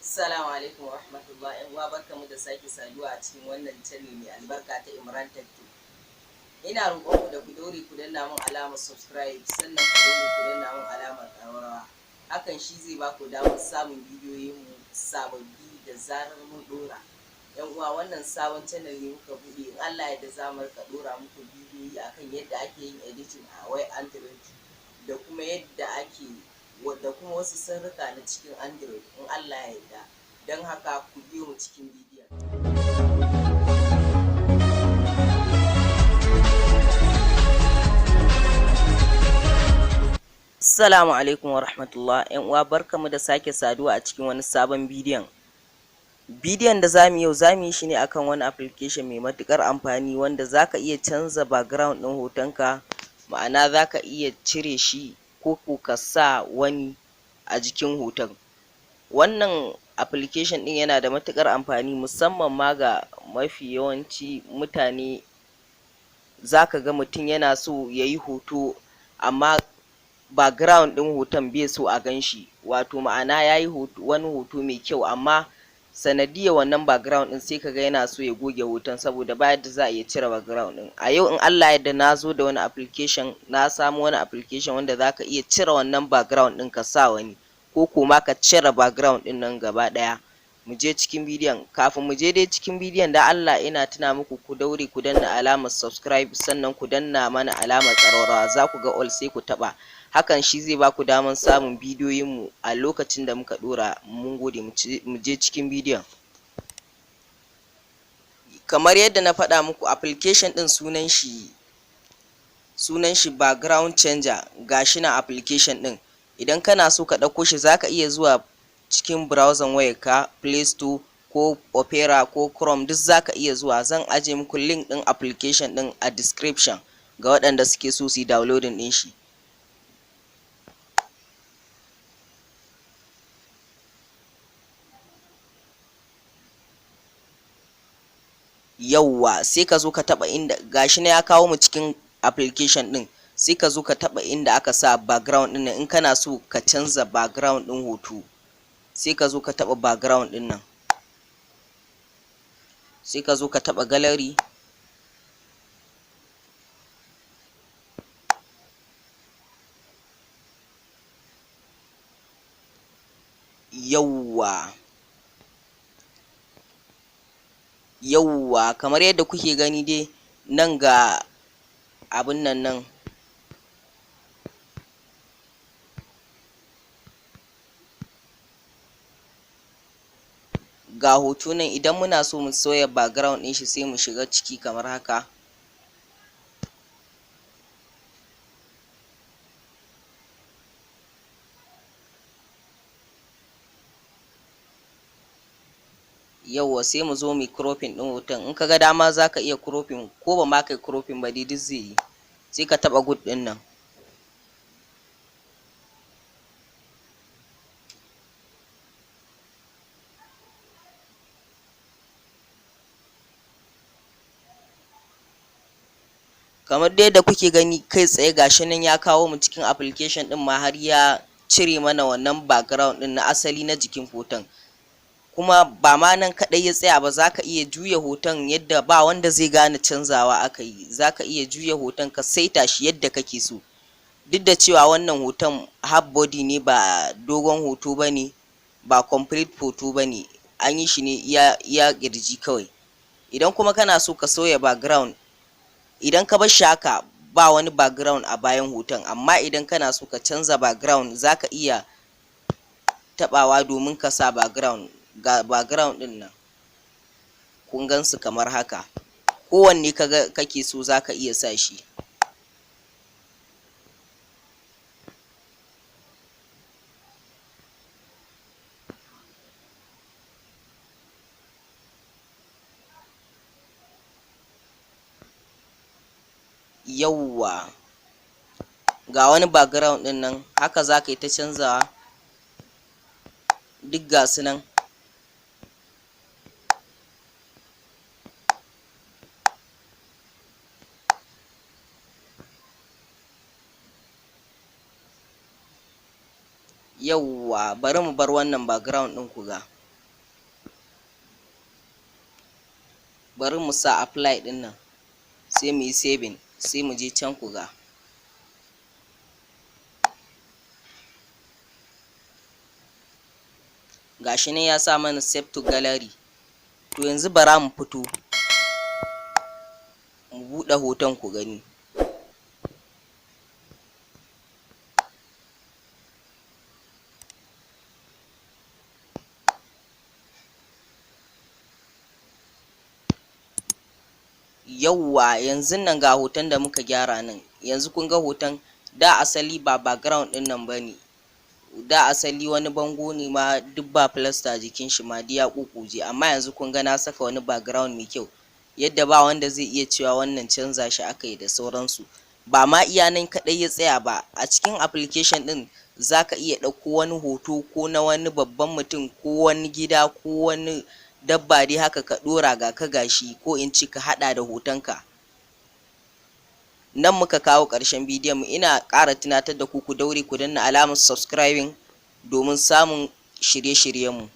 Assalamu alaikum wa rahmatullah ‘yan uwa, barkamu da sake saduwa a cikin wannan channel mai albarka ta Imran Tech Tube. Ina roƙon ku da ku daure ku danna min alamar subscribe, sannan ku daure ku danna min alamar ƙararrawa. Hakan shi zai ba ku damar samun bidiyoyin mu sababbi da zarar mun ɗora. ‘Yan uwa, wannan sabon channel ne muka buɗe. In Allah ya yarda, za mu riƙa ɗora muku bidiyoyi akan yadda ake yin editing a wayar Android da kuma yadda ake da kuma wasu sirrika na cikin Android, in Allah ya yarda. Don haka ku biyo mu cikin bidiyon. Assalamu alaikum wa rahmatullah, ‘yan uwa, barkamu da sake saduwa a cikin wani sabon bidiyon. Bidiyon da zamu yau, zamu yi shi ne akan wani application mai matuƙar amfani wanda zaka iya canza background ɗin hotonka, ma'ana zaka iya cire shi ko ko ka sa wani a jikin hoton. Wannan application ɗin yana da matuƙar amfani, musamman ma ga mafi yawanci mutane. Zaka ga mutum yana so yayi hoto, amma background ɗin hoton bai so a gan shi, wato ma'ana yayi wani hoto mai kyau, amma sanadiyyar wannan background ɗin sai kaga yana so ya goge hoton, saboda ba yadda za a iya cire background ɗin. A yau, in Allah ya yarda, na zo da wani application, na samo wani application wanda zaka iya cire wannan background ɗin ka sa wani, ko ko ma ka cire background ɗin nan gaba ɗaya. Mu je cikin bidiyon. Kafin mu je dai cikin bidiyon, dan Allah ina tuna muku ku daure ku danna alamar subscribe, sannan ku danna mana alamar ƙararrawa. Za ku ga all, sai ku taɓa. Hakan shi zai baku damar samun bidiyoyin mu a lokacin da muka ɗora. Mun gode. Mu je cikin bidiyon. Kamar yadda na faɗa muku, application ɗin sunan shi Background Changer. Gashi nan application ɗin. Idan kana so ka ɗauko shi, zaka iya zuwa cikin browser wayarka, Play Store ko Opera ko Chrome, duk zaka iya zuwa. Zan aje muku link ɗin application ɗin a description ga waɗanda suke so su yi downloading ɗin shi. Yauwa, sai ka zo ka taɓa inda, gashi nan ya kawo mu cikin application ɗin. Sai ka zo ka taɓa inda aka sa background ɗin nan. In kana so ka canza background ɗin hoto, sai ka zo ka taɓa background ɗin nan, sai ka zo ka taɓa gallery. Yauwa, kamar yadda kuke gani dai nan, ga abun nan nan. Ga hoto nan. Idan muna so mu sauya background ɗin shi, sai mu shiga ciki kamar haka. Yauwa, sai mu zo muyi cropping ɗin hoton. In kaga dama zaka iya cropping, ko ba ma kai cropping ba dai, duk zai yi. Sai ka taɓa good ɗin nan. Kamar dai yadda kuke gani, kai tsaye gashi nan ya kawo mu cikin application ɗin ma, har ya cire mana wannan background ɗin na asali na jikin hoton. Kuma ba ma nan kaɗai ya tsaya ba, zaka iya juya hoton yadda ba wanda zai gane canzawa aka yi. Zaka iya juya hoton ka saita shi yadda kake so. Duk da cewa wannan hoton half body ne, ba dogon hoto bane, ba complete hoto bane, an yi shi ne iya iya ƙirji kawai. Idan kuma kana so ka sauya background, idan ka bar shi haka, ba wani background a bayan hoton. Amma idan kana so ka canza background, zaka iya taɓawa domin ka sa background. Ga background ɗin nan, kun gansu kamar haka. Kowanne kaga kake so, zaka iya sa shi. Yauwa, ga wani background ɗin nan. Haka zaka yi ta canzawa, duk ga su nan. Yauwa, bari mu bar wannan background ɗin ku ga. Bari mu sa apply ɗin nan, sai mu yi saving, sai mu je can. Ku ga, gashi nan ya sa mana "Save to gallery". To, yanzu bara mu fito mu buɗe hoton ku gani. Yauwa, yanzun nan ga hoton da muka gyara nan. Yanzu kun ga hoton. Da asali ba background ɗin nan bane, da asali wani bango ne ma, duk ba plaster jikin shi ma, duk ya ƙuƙƙuje. Amma yanzu kun ga na saka wani background mai kyau, yadda ba wanda zai iya cewa wannan canza shi aka yi da sauransu. Ba ma iya nan kaɗai ya tsaya ba. A cikin application ɗin zaka iya ɗauko wani hoto, ko na wani babban mutum, ko wani gida, ko wani dabba dai haka, ka ɗora ga ka gashi, ko in ce ka haɗa da hotonka. Nan muka kawo ƙarshen bidiyon mu. Ina ƙara tunatar da ku, ku daure ku danna alamar subscribing domin samun shirye-shiryenmu.